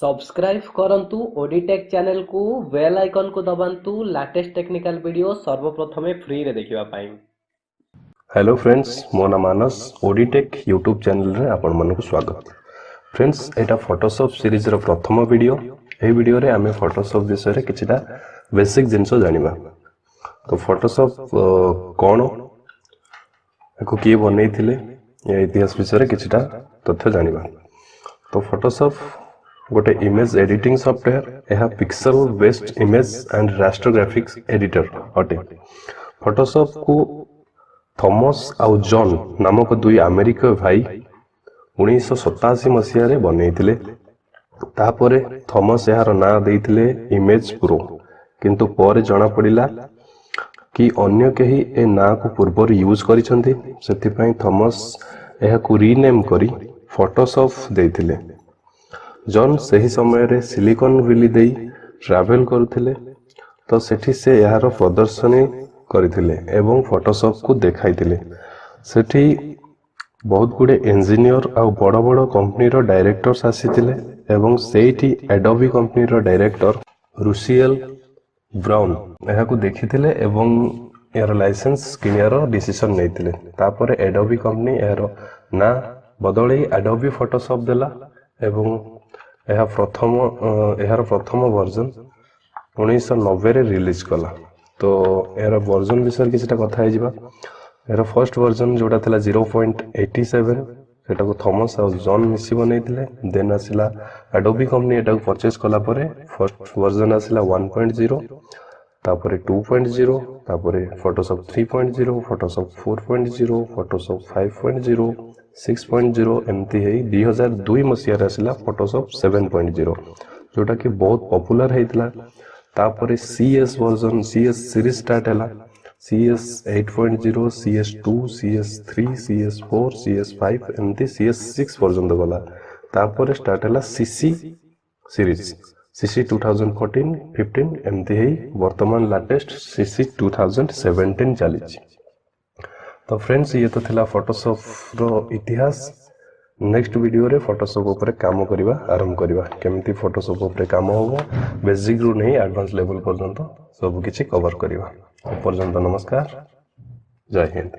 Subscribe କରନ୍ତୁ ଓଡିଟେକ୍ ଚ୍ୟାନେଲକୁ, bail ଆଇକନକୁ ଦବାନ୍ତୁ latest technical video ସର୍ବପ୍ରଥମେ ଫ୍ରିରେ ଦେଖିବା ପାଇଁ। ହ୍ୟାଲୋ ଫ୍ରେଣ୍ଡସ୍, ମୋ ନାଁ ମାନସ। ଓଡିଟେକ୍ ୟୁଟ୍ୟୁବ୍ ଚ୍ୟାନେଲରେ ଆପଣମାନଙ୍କୁ ସ୍ୱାଗତ। ଫ୍ରେଣ୍ଡସ୍, ଏଇଟା ଫଟୋସପ୍ ସିରିଜ୍ର ପ୍ରଥମ ଭିଡ଼ିଓ। ଏହି ଭିଡ଼ିଓରେ ଆମେ ଫଟୋସପ୍ ବିଷୟରେ କିଛିଟା ବେସିକ୍ ଜିନିଷ ଜାଣିବା। ତ ଫଟୋସପ୍ କ'ଣ, ଏହାକୁ କିଏ ବନେଇଥିଲେ, ଏ ଇତିହାସ ବିଷୟରେ କିଛିଟା ତଥ୍ୟ ଜାଣିବା। ତ ଫଟୋସପ୍ ଗୋଟେ ଇମେଜ୍ ଏଡିଟିଂ ସଫ୍ଟୱେର୍। ଏହା pixel based image and raster graphics editor ଅଟେ। ଫଟୋସପ୍କୁ ଥମସ୍ ଆଉ ଜନ୍ ନାମକ ଦୁଇ ଆମେରିକୀୟ ଭାଇ 1987 ମସିହାରେ ବନେଇଥିଲେ। ତାପରେ ଥମସ୍ ଏହାର ନାଁ ଦେଇଥିଲେ ଇମେଜ୍ ପ୍ରୋ। କିନ୍ତୁ ପରେ ଜଣାପଡ଼ିଲା କି ଅନ୍ୟ କେହି ଏ ନାଁକୁ ପୂର୍ବରୁ ୟୁଜ୍ କରିଛନ୍ତି। ସେଥିପାଇଁ ଥମସ୍ ଏହାକୁ ରିନେମ୍ କରି ଫଟୋସପ୍ ଦେଇଥିଲେ। ଜନ୍ ସେହି ସମୟରେ ସିଲିକନ୍ ଭ୍ୟାଲି ଦେଇ ଟ୍ରାଭେଲ୍ କରୁଥିଲେ। ତ ସେଠି ସେ ଏହାର ପ୍ରଦର୍ଶନୀ କରିଥିଲେ ଏବଂ ଫଟୋସପ୍କୁ ଦେଖାଇଥିଲେ। ସେଠି ବହୁତ ଗୁଡ଼ିଏ ଇଞ୍ଜିନିୟର ଆଉ ବଡ଼ ବଡ଼ କମ୍ପାନୀର ଡାଇରେକ୍ଟର୍ସ ଆସିଥିଲେ ଏବଂ ସେଇଠି ଆଡୋବି କମ୍ପାନୀର ଡାଇରେକ୍ଟର ରୁସିଏଲ ବ୍ରାଉନ୍ ଏହାକୁ ଦେଖିଥିଲେ ଏବଂ ଏହାର ଲାଇସେନ୍ସ କିଣିବାର ଡିସିସନ୍ ନେଇଥିଲେ। ତାପରେ ଆଡୋବି କମ୍ପାନୀ ଏହାର ନାଁ ବଦଳେଇ ଆଡୋବି ଫଟୋସପ୍ ଦେଲା ଏବଂ ଏହାର ପ୍ରଥମ ଭର୍ଜନ 1990ରେ ରିଲିଜ୍ କଲା। ତ ଏହାର ଭର୍ଜନ ବିଷୟରେ କିଛିଟା କଥା ହେଇଯିବା। ଏହାର ଫର୍ଷ୍ଟ ଭର୍ଜନ ଯେଉଁଟା ଥିଲା 0.87, ସେଟାକୁ ଥମସ୍ ଆଉ ଜନ୍ ମିଶି ବନେଇଥିଲେ। ଦେନ୍ ଆସିଲା ଆଡୋବି କମ୍ପାନୀ ଏଟାକୁ ପରଚେସ୍ କଲା ପରେ ଫର୍ଷ୍ଟ ଭର୍ଜନ ଆସିଲା 1.0, ତାପରେ 2.0, ତାପରେ ଫଟୋସପ୍ 3.0, ଫଟୋସପ୍ 4.0, ଫଟୋସପ୍ 5.0, 6.0, ଏମିତି ହେଇ 2002 ମସିହାରେ ଆସିଲା ଫଟୋସପ୍ 7.0, ଯେଉଁଟାକି ବହୁତ ପପୁଲାର ହେଇଥିଲା। ତାପରେ CS version, CS series start ହେଲା। CS 8.0, CS 2, CS 3, CS 4, CS 5, ଏମିତି CS 6 ପର୍ଯ୍ୟନ୍ତ ଗଲା। ତାପରେ ଷ୍ଟାର୍ଟ ହେଲା ସିସି ସିରିଜ୍, ସିସି 2014, 15, ଏମିତି ହେଇ ବର୍ତ୍ତମାନ ଲାଟେଷ୍ଟ ସିସି 2017 ଚାଲିଛି। ତ ଫ୍ରେଣ୍ଡସ୍, ଇଏ ତ ଥିଲା ଫଟୋସପ୍ର ଇତିହାସ। ନେକ୍ସଟ ଭିଡ଼ିଓରେ ଫଟୋସପ୍ ଉପରେ କାମ କରିବା ଆରମ୍ଭ କରିବା। କେମିତି ଫଟୋସପ୍ ଉପରେ କାମ ହେବ, ବେସିକ୍ରୁ ନେଇ ଆଡ଼ଭାନ୍ସ ଲେଭେଲ୍ ପର୍ଯ୍ୟନ୍ତ ସବୁକିଛି କଭର୍ କରିବା। ଏପର୍ଯ୍ୟନ୍ତ ନମସ୍କାର, ଜୟ ହିନ୍ଦ।